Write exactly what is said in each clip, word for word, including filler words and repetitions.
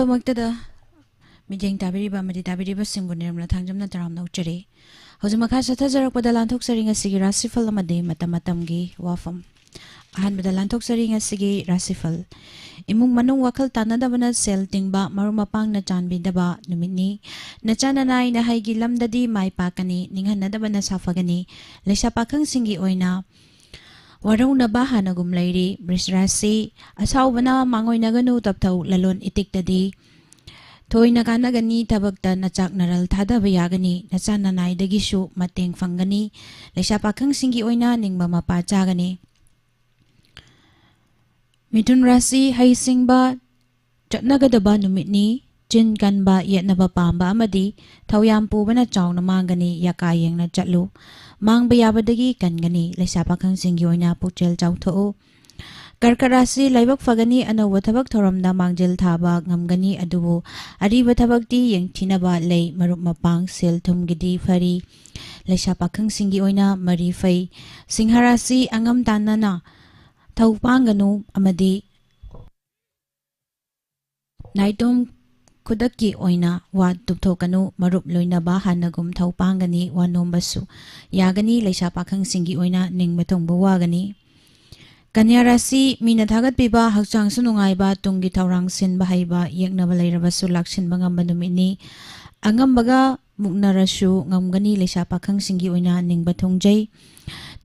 ꯃꯛꯇꯗ ꯃꯤꯠꯌꯦꯡ ꯇꯥꯕꯤꯔꯤꯕ ꯑꯃꯗꯤ ꯇꯥꯕꯤꯔꯤꯕꯁꯤꯡꯕꯨ ꯅꯤꯔꯃꯂꯥ ꯊꯥꯡꯖꯝꯅ ꯇꯔꯥꯝꯅ ꯑꯣꯛꯆꯔꯤ꯫ ꯍꯧꯖꯤꯛ ꯃꯈꯥ ꯆꯠꯊꯖꯔꯛꯄꯗ ꯂꯥꯟꯊꯣꯛꯆꯔꯤ ꯉꯁꯤꯒꯤ ꯔꯥꯁꯤꯐꯜ ꯑꯃꯗꯤ ꯃꯇꯝ ꯃꯇꯝꯒꯤ ꯋꯥꯐꯝ꯫ ꯑꯍꯥꯟꯕꯗ ꯂꯥꯟꯊꯣꯛꯆꯔꯤ ꯉꯁꯤꯒꯤ ꯔꯥꯁꯤꯐꯜ꯫ ꯏꯃꯨꯡ ꯃꯅꯨꯡ ꯋꯥꯈꯜ ꯇꯥꯟꯅꯗꯕꯅ ꯁꯦꯜ ꯇꯤꯡꯕ, ꯃꯔꯨꯞ ꯃꯄꯥꯡꯅ ꯆꯥꯟꯕꯤꯗꯕ ꯅꯨꯃꯤꯠꯅꯤ꯫ ꯅꯆꯥ ꯅꯅꯥꯏ ꯅꯍꯩꯒꯤ ꯂꯝꯗꯗꯤ ꯃꯥꯏ ꯄꯥꯛꯀꯅꯤ, ꯅꯤꯡꯍꯟꯅꯗꯕꯅ ꯁꯥꯐꯒꯅꯤ꯫ ꯂꯩꯁꯥ ꯄꯥꯈꯪꯁꯤꯡꯒꯤ ꯑꯣꯏꯅ ꯋꯥꯔꯧꯅꯕ ꯍꯥꯟꯅꯒꯨꯝ ꯂꯩꯔꯤ꯫ ꯕ꯭ꯔꯤꯁ ꯔꯥꯁꯤ, ꯑꯁꯥꯎꯕꯅ ꯃꯥꯡꯑꯣꯏꯅꯒꯅꯨ, ꯇꯞꯊꯧ꯫ ꯂꯂꯣꯟ ꯏꯇꯤꯛꯇꯗꯤ ꯊꯣꯏꯅ ꯀꯥꯟꯅꯒꯅꯤ꯫ ꯊꯕꯛꯇ ꯅꯆꯥꯛ ꯅꯔꯜ ꯊꯥꯗꯕ ꯌꯥꯒꯅꯤ꯫ ꯅꯆꯥ ꯅꯅꯥꯏꯗꯒꯤꯁꯨ ꯃꯇꯦꯡ ꯐꯪꯒꯅꯤ꯫ ꯂꯩꯁꯥ ꯄꯥꯈꯪꯁꯤꯡꯒꯤ ꯑꯣꯏꯅ ꯅꯤꯡꯕ ꯃꯄꯥ ꯆꯥꯒꯅꯤ꯫ ꯃꯤꯊꯨꯟ ꯔꯥꯁꯤ, ꯍꯩꯁꯤꯡꯕ ꯆꯠꯅꯒꯗꯕ ꯅꯨꯃꯤꯠꯅꯤ꯫ ꯆꯤꯟ ꯀꯟꯕ, ꯌꯦꯠꯅꯕ ꯄꯥꯝꯕ ꯑꯃꯗꯤ ꯊꯧꯌꯥꯝ ꯄꯨꯕꯅ ꯆꯥꯎꯅ ꯃꯥꯡꯒꯅꯤ꯫ ꯌꯥꯀꯥ ꯌꯦꯡꯅ ꯆꯠꯂꯨ꯫ ꯃꯥꯡꯕ ꯌꯥꯕꯗꯒꯤ ꯀꯟꯒꯅꯤ꯫ ꯂꯩꯁꯥ ꯄꯥꯈꯪꯁꯤꯡꯒꯤ ꯑꯣꯏꯅ ꯄꯨꯛꯆꯦꯜ ꯆꯥꯎꯊꯣꯛꯎ꯫ ꯀꯔꯀꯠ ꯔꯥꯁꯤ, ꯂꯥꯏꯕꯛ ꯐꯒꯅꯤ꯫ ꯑꯅꯧꯕ ꯊꯕꯛ ꯊꯧꯔꯝꯗ ꯃꯥꯡꯖꯤꯜ ꯊꯥꯕ ꯉꯝꯒꯅꯤ, ꯑꯗꯨꯕꯨ ꯑꯔꯤꯕ ꯊꯕꯛꯇꯤ ꯌꯦꯡꯊꯤꯅꯕ ꯂꯩ꯫ ꯃꯔꯨꯞ ꯃꯄꯥꯡ, ꯁꯦꯜ ꯊꯨꯝꯒꯤꯗꯤ ꯐꯔꯤ꯫ ꯂꯩꯁꯥ ꯄꯥꯈꯪꯁꯤꯡꯒꯤ ꯑꯣꯏꯅ ꯃꯔꯤ ꯐꯩ꯫ ꯁꯤꯡꯍ ꯔꯥꯁꯤ, ꯑꯉꯝ ꯇꯥꯟꯅꯅ ꯊꯧ ꯄꯥꯡꯒꯅꯨ ꯑꯃꯗꯤ ꯅꯥꯏꯇꯣꯝ ꯈꯨꯗꯛꯀꯤ ꯑꯣꯏꯅ ꯋꯥ ꯇꯨꯞꯊꯣꯛꯀꯅꯨ꯫ ꯃꯔꯨꯞ ꯂꯣꯏꯅꯕ ꯍꯥꯟꯅꯒꯨꯝ ꯊꯧ ꯄꯥꯡꯒꯅꯤ꯫ ꯋꯥ ꯅꯣꯝꯕꯁꯨ ꯌꯥꯒꯅꯤ꯫ ꯂꯩꯁꯥ ꯄꯥꯈꯪꯁꯤꯡꯒꯤ ꯑꯣꯏꯅ ꯅꯤꯡꯕ ꯊꯨꯡꯕ ꯋꯥꯒꯅꯤ꯫ ꯀꯟꯌꯥ ꯔꯥꯁꯤ, ꯃꯤꯅ ꯊꯥꯒꯠꯄꯤꯕ, ꯍꯛꯆꯥꯡꯁꯨ ꯅꯨꯡꯉꯥꯏꯕ, ꯇꯨꯡꯒꯤ ꯊꯧꯔꯥꯡ ꯁꯤꯟꯕ ꯍꯩꯕ, ꯌꯦꯛꯅꯕ ꯂꯩꯔꯕꯁꯨ ꯂꯥꯛꯁꯤꯟꯕ ꯉꯝꯕ ꯅꯨꯃꯤꯠꯅꯤ꯫ ꯑꯉꯝꯕꯒ ꯃꯨꯛꯅꯔꯁꯨ ꯉꯝꯒꯅꯤ꯫ ꯂꯩꯁꯥ ꯄꯥꯈꯪꯁꯤꯡꯒꯤ ꯑꯣꯏꯅ ꯅꯤꯡꯕ ꯊꯨꯡꯖꯩ꯫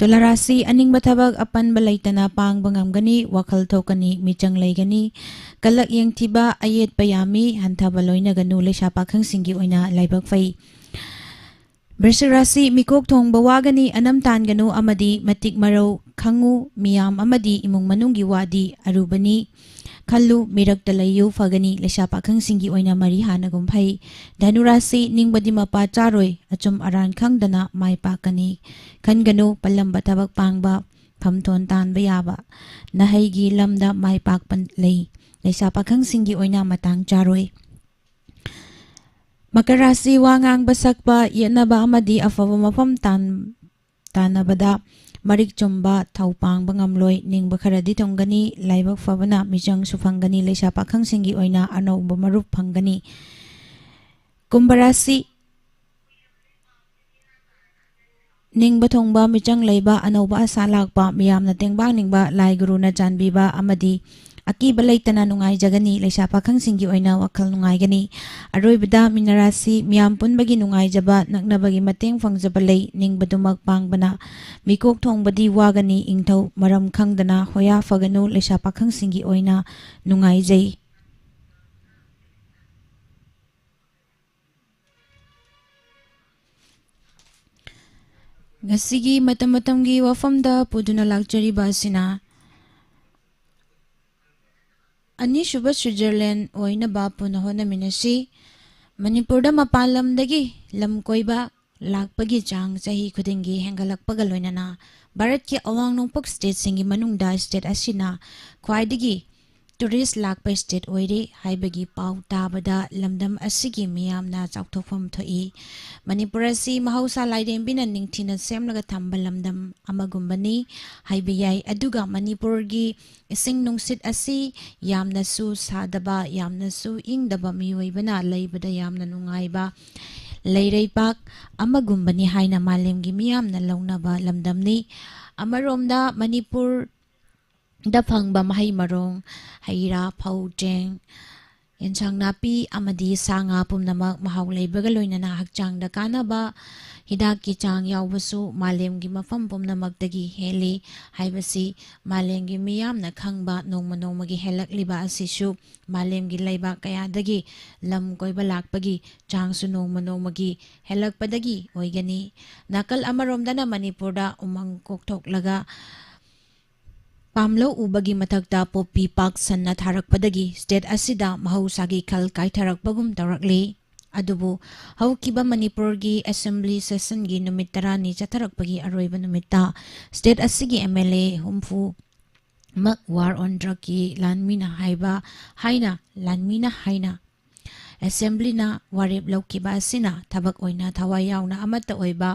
ꯇꯨꯂꯥ ꯔꯥꯁꯤ, ꯑꯅꯤꯡꯕ ꯊꯕꯛ ꯑꯄꯟꯕ ꯂꯩꯇꯅ ꯄꯥꯡꯕ ꯉꯝꯒꯅꯤ꯫ ꯋꯥꯈꯜ ꯊꯣꯛꯀꯅꯤ꯫ ꯃꯤꯆꯪ ꯂꯩꯒꯅꯤ꯫ ꯀꯂꯛ ꯌꯦꯡꯊꯤꯕ, ꯑꯌꯦꯠꯄ ꯌꯥꯝꯃꯤ꯫ ꯍꯟꯊꯕ ꯂꯣꯏꯅꯒꯅꯨ꯫ ꯂꯩꯁꯥ ꯄꯥꯈꯪꯁꯤꯡꯒꯤ ꯑꯣꯏꯅ ꯂꯥꯏꯕꯛ ꯐꯩ꯫ ꯕ꯭ꯔꯤꯁꯤꯛ ꯔꯥꯁꯤ, ꯃꯤꯀꯣꯛ ꯊꯣꯡꯕ ꯋꯥꯒꯅꯤ꯫ ꯑꯅꯝ ꯇꯥꯟꯒꯅꯨ ꯑꯃꯗꯤ ꯃꯇꯤꯛ ꯃꯔꯧ ꯈꯪꯉꯨ꯫ ꯃꯤꯌꯥꯝ ꯑꯃꯗꯤ ꯏꯃꯨꯡ ꯃꯅꯨꯡꯒꯤ ꯋꯥꯗꯤ ꯑꯔꯨꯕꯅꯤ꯫ ꯈꯜꯂꯨ, ꯃꯤꯔꯛꯇ ꯂꯩꯌꯨ, ꯐꯒꯅꯤ꯫ ꯂꯩꯁꯥ ꯄꯥꯈꯪꯁꯤꯡꯒꯤ ꯑꯣꯏꯅ ꯃꯔꯤ ꯍꯥꯟꯅꯒꯨꯝ ꯐꯩ꯫ ꯙꯅꯨ ꯔꯥꯁꯤ, ꯅꯤꯡꯕꯗꯤ ꯃꯄꯥ ꯆꯥꯔꯣꯏ꯫ ꯑꯆꯨꯝ ꯑꯔꯥꯟ ꯈꯪꯗꯅ ꯃꯥꯏ ꯄꯥꯛꯀꯅꯤ꯫ ꯈꯟꯒꯅꯨ, ꯄꯜꯂꯝꯕ ꯊꯕꯛ ꯄꯥꯡꯕ, ꯐꯝꯊꯣꯟ ꯇꯥꯟꯕ ꯌꯥꯕ꯫ ꯅꯍꯩꯒꯤ ꯂꯝꯗ ꯃꯥꯏ ꯄꯥꯛꯄ ꯂꯩ꯫ ꯂꯩꯁꯥ ꯄꯥꯈꯪꯁꯤꯡꯒꯤ ꯑꯣꯏꯅ ꯃꯇꯥꯡ ꯆꯥꯔꯣꯏ꯫ ꯃꯀꯔ ꯔꯥꯁꯤ, ꯋꯥ ꯉꯥꯡꯕ ꯁꯛꯄ, ꯌꯦꯠꯅꯕ ꯑꯃꯗꯤ ꯑꯐꯕ ꯃꯐꯝ ꯇꯥꯟ-, ꯇꯥꯟꯅꯕꯗ ꯃꯔꯤꯛ ꯆꯨꯝꯕ, ꯊꯧ ꯄꯥꯡꯕ ꯉꯝꯂꯣꯏ, ꯅꯤꯡꯕ ꯈꯔꯗꯤ ꯊꯨꯡꯒꯅꯤ, ꯂꯥꯏꯕꯛ ꯐꯕꯅ ꯃꯤꯆꯪꯁꯨ ꯐꯪꯒꯅꯤ, ꯂꯩꯁꯥ ꯄꯥꯈꯪꯁꯤꯡꯒꯤ ꯑꯣꯏꯅ ꯑꯅꯧꯕ ꯃꯔꯨꯞ ꯐꯪꯒꯅꯤ꯫ ꯀꯨꯝꯚ ꯔꯥꯁꯤ, ꯅꯤꯡꯕ ꯊꯨꯡꯕ, ꯃꯤꯆꯪ ꯂꯩꯕ, ꯑꯅꯧꯕ ꯑꯁꯥ ꯂꯥꯛꯄ, ꯃꯤꯌꯥꯝꯅ ꯇꯦꯡꯕꯥꯡꯅꯤꯡꯕ, ꯂꯥꯏ ꯒꯨꯔꯨꯅ ꯆꯥꯟꯕꯤꯕ ꯑꯃꯗꯤ ꯑꯀꯤꯕ ꯂꯩꯇꯅ ꯅꯨꯡꯉꯥꯏꯖꯒꯅꯤ꯫ ꯂꯩꯁꯥ ꯄꯥꯈꯪꯁꯤꯡꯒꯤ ꯑꯣꯏꯅ ꯋꯥꯈꯜ ꯅꯨꯡꯉꯥꯏꯒꯅꯤ꯫ ꯑꯔꯣꯏꯕꯗ ꯃꯤꯅ ꯔꯥꯁꯤ, ꯃꯤꯌꯥꯝ ꯄꯨꯟꯕꯒꯤ ꯅꯨꯡꯉꯥꯏꯖꯕ, ꯅꯛꯅꯕꯒꯤ ꯃꯇꯦꯡ ꯐꯪꯖꯕ ꯂꯩ, ꯅꯤꯡꯕꯗꯨꯃꯛ ꯄꯥꯡꯕꯅ ꯃꯤꯀꯣꯛ ꯊꯣꯡꯕꯗꯤ ꯋꯥꯒꯅꯤ꯫ ꯏꯪꯊꯧ ꯃꯔꯝ ꯈꯪꯗꯅ ꯍꯣꯌꯥ ꯐꯒꯅꯨ꯫ ꯂꯩꯁꯥ ꯄꯥꯈꯪꯁꯤꯡꯒꯤ ꯑꯣꯏꯅ ꯅꯨꯡꯉꯥꯏꯖꯩ꯫ ꯉꯁꯤꯒꯤ ꯃꯇꯝ ꯃꯇꯝꯒꯤ ꯋꯥꯐꯝꯗ ꯄꯨꯗꯨꯅ ꯂꯥꯛꯆꯔꯤꯕ ꯑꯁꯤꯅ ꯑꯅꯤꯁꯨꯕ ꯁ꯭ꯋꯤꯖꯔꯂꯦꯟ ꯑꯣꯏꯅꯕ ꯄꯨꯟꯅ ꯍꯣꯠꯅꯃꯤꯟꯅꯁꯤ꯫ ꯃꯅꯤꯄꯨꯔꯗ ꯃꯄꯥꯟ ꯂꯝꯗꯒꯤ ꯂꯝ ꯀꯣꯏꯕ ꯂꯥꯛꯄꯒꯤ ꯆꯥꯡ ꯆꯍꯤ ꯈꯨꯗꯤꯡꯒꯤ ꯍꯦꯟꯒꯠꯂꯛꯄꯒ ꯂꯣꯏꯅꯅ ꯚꯥꯔꯠꯀꯤ ꯑꯋꯥꯡ ꯅꯣꯡꯄꯣꯛ ꯁ꯭ꯇꯦꯠꯁꯤꯡꯒꯤ ꯃꯅꯨꯡꯗ ꯁ꯭ꯇꯦꯠ ꯑꯁꯤꯅ ꯈ꯭ꯋꯥꯏꯗꯒꯤ ꯇꯨꯔꯤꯁ ꯂꯥꯛꯄ ꯁ꯭ꯇꯦꯠ ꯑꯣꯏꯔꯤ ꯍꯥꯏꯕꯒꯤ ꯄꯥꯎ ꯇꯥꯕꯗ ꯂꯝꯗꯝ ꯑꯁꯤꯒꯤ ꯃꯤꯌꯥꯝꯅ ꯆꯥꯎꯊꯣꯛꯐꯝ ꯊꯣꯛꯏ꯫ ꯃꯅꯤꯄꯨꯔ ꯑꯁꯤ ꯃꯍꯧꯁꯥ ꯂꯥꯏꯔꯦꯝꯕꯤꯅ ꯅꯤꯡꯊꯤꯅ ꯁꯦꯝꯂꯒ ꯊꯝꯕ ꯂꯝꯗꯝ ꯑꯃꯒꯨꯝꯕꯅꯤ ꯍꯥꯏꯕ ꯌꯥꯏ꯫ ꯑꯗꯨꯒ ꯃꯅꯤꯄꯨꯔꯒꯤ ꯏꯁꯤꯡ ꯅꯨꯡꯁꯤꯠ ꯑꯁꯤ ꯌꯥꯝꯅꯁꯨ ꯁꯥꯗꯕ, ꯌꯥꯝꯅꯁꯨ ꯏꯪꯗꯕ, ꯃꯤꯑꯣꯏꯕꯅ ꯂꯩꯕꯗ ꯌꯥꯝꯅ ꯅꯨꯡꯉꯥꯏꯕ ꯂꯩꯔꯩꯄꯥꯛ ꯑꯃꯒꯨꯝꯕꯅꯤ ꯍꯥꯏꯅ ꯃꯥꯂꯦꯝꯒꯤ ꯃꯤꯌꯥꯝꯅ ꯂꯧꯅꯕ ꯂꯝꯗꯝꯅꯤ꯫ ꯑꯃꯔꯣꯝꯗ ꯃꯅꯤꯄꯨꯔꯗ ꯐꯪꯕ ꯃꯍꯩ ꯃꯔꯣꯡ, ꯍꯩ ꯔꯥ, ꯐꯧ, ꯆꯦꯡ, ꯌꯦꯟꯁꯥꯡ ꯅꯥꯄꯤ ꯑꯃꯗꯤ ꯁꯥ ꯉꯥ ꯄꯨꯝꯅꯃꯛ ꯃꯍꯥꯎ ꯂꯩꯕꯒ ꯂꯣꯏꯅꯅ ꯍꯛꯆꯥꯡꯗ ꯀꯥꯟꯅꯕ ꯍꯤꯗꯥꯛꯀꯤ ꯆꯥꯡ ꯌꯥꯎꯕꯁꯨ ꯃꯥꯂꯦꯝꯒꯤ ꯃꯐꯝ ꯄꯨꯝꯅꯃꯛꯇꯒꯤ ꯍꯦꯜꯂꯤ ꯍꯥꯏꯕꯁꯤ ꯃꯥꯂꯦꯝꯒꯤ ꯃꯤꯌꯥꯝꯅ ꯈꯪꯕ, ꯅꯣꯡꯃ ꯅꯣꯡꯃꯒꯤ ꯍꯦꯜꯂꯛꯂꯤꯕ ꯑꯁꯤꯁꯨ ꯃꯥꯂꯦꯝꯒꯤ ꯂꯩꯕꯥꯛ ꯀꯌꯥꯗꯒꯤ ꯂꯝ ꯀꯣꯏꯕ ꯂꯥꯛꯄꯒꯤ ꯆꯥꯡꯁꯨ ꯅꯣꯡꯃ ꯅꯣꯡꯃꯒꯤ ꯍꯦꯜꯂꯛꯄꯗꯒꯤ ꯑꯣꯏꯒꯅꯤ꯫ ꯅꯥꯀꯜ ꯑꯃꯔꯣꯝꯗꯅ ꯃꯅꯤꯄꯨꯔꯗ ꯎꯃꯪ ꯀꯣꯛꯊꯣꯛꯂꯒ ꯄꯥꯝꯂꯧ ꯎꯕꯒꯤ ꯃꯊꯛꯇ ꯄꯣꯄꯤ ꯄꯥꯛ ꯁꯟꯅ ꯊꯥꯔꯛꯄꯗꯒꯤ ꯁ꯭ꯇꯦꯠ ꯑꯁꯤꯗ ꯃꯍꯧꯁꯥꯒꯤ ꯈꯜ ꯀꯥꯏꯊꯔꯛꯄꯒꯨꯝ ꯇꯧꯔꯛꯂꯤ꯫ ꯑꯗꯨꯕꯨ ꯍꯧꯈꯤꯕ ꯃꯅꯤꯄꯨꯔꯒꯤ ꯑꯦꯁꯦꯝꯕ꯭ꯂꯤ ꯁꯦꯁꯟꯒꯤ ꯅꯨꯃꯤꯠ ꯇꯔꯥꯅꯤ ꯆꯠꯊꯔꯛꯄꯒꯤ ꯑꯔꯣꯏꯕ ꯅꯨꯃꯤꯠꯇ ꯁ꯭ꯇꯦꯠ ꯑꯁꯤꯒꯤ ꯑꯦꯝ ꯑꯦꯜ ꯑꯦ ꯍꯨꯝꯐꯨ ꯃꯛ ꯋꯥꯔ ꯑꯣꯟ ꯗ꯭ꯔꯒꯀꯤ ꯂꯥꯟꯃꯤꯅ ꯍꯥꯏꯕ ꯍꯥꯏꯅ, ꯂꯥꯟꯃꯤꯅ ꯍꯥꯏꯅ ꯑꯦꯁꯦꯝꯕ꯭ꯂꯤꯅ ꯋꯥꯔꯦꯞ ꯂꯧꯈꯤꯕ ꯑꯁꯤꯅ ꯊꯕꯛ ꯑꯣꯏꯅ ꯊꯋꯥꯏ ꯌꯥꯎꯅ ꯑꯃꯠꯇ ꯑꯣꯏꯕ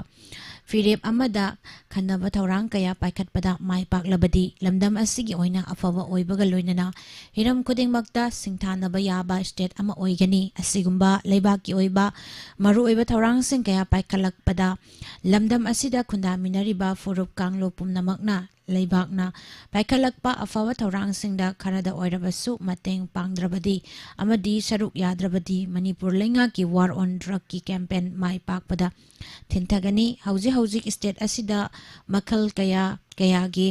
ꯐꯤꯔꯦꯞ ꯑꯃꯗ ꯈꯟꯅꯕ ꯊꯧꯔꯥꯡ ꯀꯌꯥ ꯄꯥꯏꯈꯠꯄꯗ ꯃꯥꯏ ꯄꯥꯛꯂꯕꯗꯤ ꯂꯝꯗꯝ ꯑꯁꯤꯒꯤ ꯑꯣꯏꯅ ꯑꯐꯕ ꯑꯣꯏꯕꯒ ꯂꯣꯏꯅꯅ ꯍꯤꯔꯝ ꯈꯨꯗꯤꯡꯃꯛꯇ ꯁꯤꯡꯊꯥꯅꯕ ꯌꯥꯕ ꯁ꯭ꯇꯦꯠ ꯑꯃ ꯑꯣꯏꯒꯅꯤ꯫ ꯑꯁꯤꯒꯨꯝꯕ ꯂꯩꯕꯥꯛꯀꯤ ꯑꯣꯏꯕ ꯃꯔꯨꯑꯣꯏꯕ ꯊꯧꯔꯥꯡꯁꯤꯡ ꯀꯌꯥ ꯄꯥꯏꯈꯠꯂꯛꯄꯗ ꯂꯝꯗꯝ ꯑꯁꯤꯗ ꯈꯨꯟꯗꯥꯃꯤꯟꯅꯔꯤꯕ ꯐꯨꯔꯨꯞ ꯀꯥꯡꯂꯨꯞ ꯄꯨꯝꯅꯃꯛꯅ ꯂꯩꯕꯥꯛꯅ ꯄꯥꯏꯈꯠꯂꯛꯄ ꯑꯐꯕ ꯊꯧꯔꯥꯡꯁꯤꯡꯗ ꯈꯔꯗ ꯑꯣꯏꯔꯕꯁꯨ ꯃꯇꯦꯡ ꯄꯥꯡꯗ꯭ꯔꯕꯗꯤ ꯑꯃꯗꯤ ꯁꯔꯨꯛ ꯌꯥꯗ꯭ꯔꯕꯗꯤ ꯃꯅꯤꯄꯨꯔ ꯂꯩꯉꯥꯛꯀꯤ War on Drugꯀꯤ ꯀꯦꯝꯄꯦꯟ ꯃꯥꯏ ꯄꯥꯛꯄꯗ ꯊꯤꯟꯊꯒꯅꯤ꯫ ꯍꯧꯖꯤꯛ ꯍꯧꯖꯤꯛ ꯁ꯭ꯇꯦꯠ ꯑꯁꯤꯗ ꯃꯈꯜ ꯀꯌꯥ ꯀꯌꯥꯒꯤ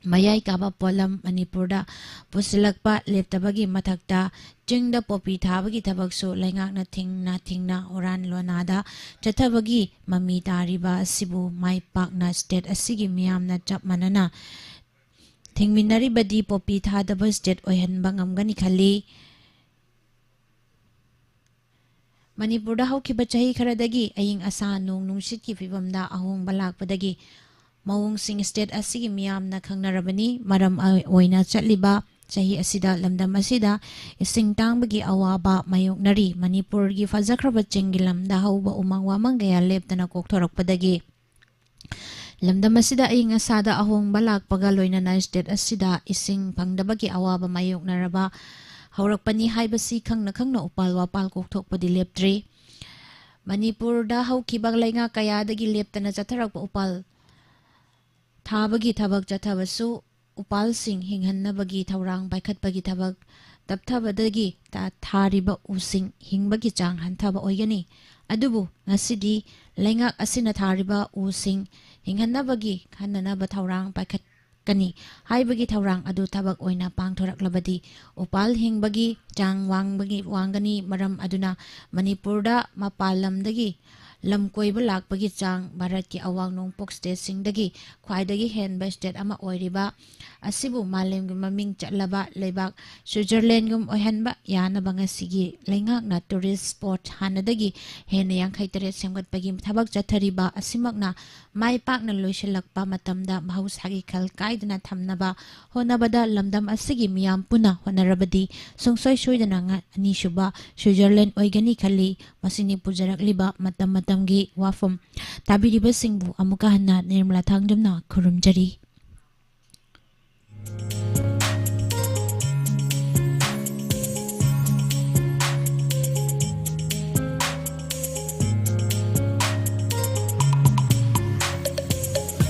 ꯃꯌꯥꯏ ꯀꯥꯕ ꯄꯣꯠꯂꯝ ꯃꯅꯤꯄꯨꯔꯗ ꯄꯨꯁꯤꯜꯂꯛꯄ ꯂꯦꯞꯇꯕꯒꯤ ꯃꯊꯛꯇ ꯆꯤꯡꯗ ꯄꯣꯄꯤ ꯊꯥꯕꯒꯤ ꯊꯕꯛꯁꯨ ꯂꯩꯉꯥꯛꯅ ꯊꯤꯡꯅ ꯊꯤꯡꯅ ꯍꯨꯔꯥꯟ ꯂꯣꯅꯥꯗ ꯆꯠꯊꯕꯒꯤ ꯃꯃꯤ ꯇꯥꯔꯤꯕ ꯑꯁꯤꯕꯨ ꯃꯥꯏ ꯄꯥꯛꯅ ꯁ꯭ꯇꯦꯠ ꯑꯁꯤꯒꯤ ꯃꯤꯌꯥꯝꯅ ꯆꯞ ꯃꯥꯟꯅꯅ ꯊꯤꯡꯃꯤꯟꯅꯔꯤꯕꯗꯤ ꯄꯣꯄꯤ ꯊꯥꯗꯕ ꯁ꯭ꯇꯦꯠ ꯑꯣꯏꯍꯟꯕ ꯉꯝꯒꯅꯤ ꯈꯜꯂꯤ꯫ ꯃꯅꯤꯄꯨꯔꯗ ꯍꯧꯈꯤꯕ ꯆꯍꯤ ꯈꯔꯗꯒꯤ ꯑꯏꯪ ꯑꯁꯥ ꯅꯣꯡ ꯅꯨꯡꯁꯤꯠꯀꯤ ꯐꯤꯕꯝꯗ ꯑꯍꯣꯡꯕ ꯂꯥꯛꯄꯗꯒꯤ ꯃꯑꯣꯡꯁꯤꯡ ꯁ꯭ꯇꯦꯠ ꯑꯁꯤꯒꯤ ꯃꯤꯌꯥꯝꯅ ꯈꯪꯅꯔꯕꯅꯤ꯫ ꯃꯔꯝ ꯑꯣꯏꯅ ꯆꯠꯂꯤꯕ ꯆꯍꯤ ꯑꯁꯤꯗ ꯂꯝꯗꯝ ꯑꯁꯤꯗ ꯏꯁꯤꯡ ꯇꯥꯡꯕꯒꯤ ꯑꯋꯥꯕ ꯃꯥꯌꯣꯛꯅꯔꯤ꯫ ꯃꯅꯤꯄꯨꯔꯒꯤ ꯐꯖꯈ꯭ꯔꯕ ꯆꯤꯡꯒꯤ ꯂꯝꯗ ꯍꯧꯕ ꯎꯃꯪ ꯋꯥꯃꯪ ꯀꯌꯥ ꯂꯦꯞꯇꯅ ꯀꯣꯛꯊꯣꯔꯛꯄꯗꯒꯤ ꯂꯝꯗꯝ ꯑꯁꯤꯗ ꯑꯏꯪ ꯑꯁꯥꯗ ꯑꯍꯣꯡꯕ ꯂꯥꯛꯄꯒ ꯂꯣꯏꯅꯅ ꯁ꯭ꯇꯦꯠ ꯑꯁꯤꯗ ꯏꯁꯤꯡ ꯐꯪꯗꯕꯒꯤ ꯑꯋꯥꯕ ꯃꯥꯌꯣꯛꯅꯔꯕ ꯍꯧꯔꯛꯄꯅꯤ ꯍꯥꯏꯕꯁꯤ ꯈꯪꯅ ꯈꯪꯅ ꯎꯄꯥꯜ ꯋꯥꯄꯥꯜ ꯀꯣꯛꯊꯣꯛꯄꯗꯤ ꯂꯦꯞꯇ꯭ꯔꯤ꯫ ꯃꯅꯤꯄꯨꯔꯗ ꯍꯧꯈꯤꯕ ꯂꯩꯉꯥꯛ ꯀꯌꯥꯗꯒꯤ ꯂꯦꯞꯇꯅ ꯆꯠꯊꯔꯛꯄ ꯎꯄꯥꯜ ꯊꯥꯕꯒꯤ ꯊꯕꯛ ꯆꯠꯊꯕꯁꯨ ꯎꯄꯥꯜꯁꯤꯡ ꯍꯤꯡꯍꯟꯅꯕꯒꯤ ꯊꯧꯔꯥꯡ ꯄꯥꯏꯈꯠꯄꯒꯤ ꯊꯕꯛ ꯇꯞꯊꯕꯗꯒꯤ ꯊꯥ-, ꯊꯥꯔꯤꯕ ꯎꯁꯤꯡ ꯍꯤꯡꯕꯒꯤ ꯆꯥꯡ ꯍꯟꯊꯕ ꯑꯣꯏꯒꯅꯤ꯫ ꯑꯗꯨꯕꯨ ꯉꯁꯤꯗꯤ ꯂꯩꯉꯥꯛ ꯑꯁꯤꯅ ꯊꯥꯔꯤꯕ ꯎꯁꯤꯡ ꯍꯤꯡꯍꯟꯅꯕꯒꯤ ꯈꯟꯅꯅꯕ ꯊꯧꯔꯥꯡ ꯄꯥꯏꯈꯠꯀꯅꯤ ꯍꯥꯏꯕꯒꯤ ꯊꯧꯔꯥꯡ ꯑꯗꯨ ꯊꯕꯛ ꯑꯣꯏꯅ ꯄꯥꯡꯊꯣꯔꯛꯂꯕꯗꯤ ꯎꯄꯥꯜ ꯍꯤꯡꯕꯒꯤ ꯆꯥꯡ ꯋꯥꯡꯕꯒꯤ, ꯋꯥꯡꯒꯅꯤ꯫ ꯃꯔꯝ ꯑꯗꯨꯅ ꯃꯅꯤꯄꯨꯔꯗ ꯃꯄꯥꯟ ꯂꯝꯗꯒꯤ ꯂꯝ ꯀꯣꯏꯕ ꯂꯥꯛꯄꯒꯤ ꯆꯥꯡ ꯚꯥꯔꯠꯀꯤ ꯑꯋꯥꯡ ꯅꯣꯡꯄꯣꯛ ꯁ꯭ꯇꯦꯠꯁꯤꯡꯗꯒꯤ ꯈ꯭ꯋꯥꯏꯗꯒꯤ ꯍꯦꯟꯕ ꯁ꯭ꯇꯦꯠ ꯑꯃ ꯑꯣꯏꯔꯤꯕ ꯑꯁꯤꯕꯨ ꯃꯥꯂꯦꯝꯒꯤ ꯃꯃꯤꯡ ꯆꯠꯂꯕ ꯂꯩꯕꯥꯛ ꯁ꯭ꯋꯤꯖꯔꯂꯦꯟꯒꯨꯝ ꯑꯣꯏꯍꯟꯕ ꯌꯥꯅꯕ ꯉꯁꯤꯒꯤ ꯂꯩꯉꯥꯛꯅ ꯇꯨꯔꯤꯁ ꯁ꯭ꯄꯣꯠ ꯍꯥꯟꯅꯗꯒꯤ ꯍꯦꯟꯅ ꯌꯥꯡꯈꯩ ꯇꯔꯦꯠ ꯁꯦꯝꯒꯠꯄꯒꯤ ꯊꯕꯛ ꯆꯠꯊꯔꯤꯕ ꯑꯁꯤꯃꯛꯅ ꯃꯥꯏ ꯄꯥꯛꯅ ꯂꯣꯏꯁꯤꯜꯂꯛꯄ ꯃꯇꯝꯗ ꯃꯍꯧꯁꯥꯒꯤ ꯈꯜ ꯀꯥꯏꯗꯅ ꯊꯝꯅꯕ ꯍꯣꯠꯅꯕꯗ ꯂꯝꯗꯝ ꯑꯁꯤꯒꯤ ꯃꯤꯌꯥꯝ ꯄꯨꯟꯅ ꯍꯣꯠꯅꯔꯕꯗꯤ ꯁꯨꯡꯁꯣꯏ ꯁꯣꯏꯗꯅ ꯉ-, ꯑꯅꯤꯁꯨꯕ ꯁ꯭ꯋꯤꯖꯔꯂꯦꯟ ꯑꯣꯏꯒꯅꯤ ꯈꯜꯂꯤ꯫ ꯃꯁꯤꯅꯤ ꯄꯨꯖꯔꯛꯂꯤꯕ ꯃꯇꯝ ꯃꯇꯝ ꯒꯤ ꯋꯥꯐꯝ ꯇꯥꯕꯤꯔꯤꯕꯁꯤꯡꯕꯨ ꯑꯃꯨꯛꯀ ꯍꯟꯅ ꯅꯤꯔꯃꯂꯥ ꯊꯥꯡꯖꯝꯅ ꯈꯨꯔꯨꯝꯖꯔꯤ꯫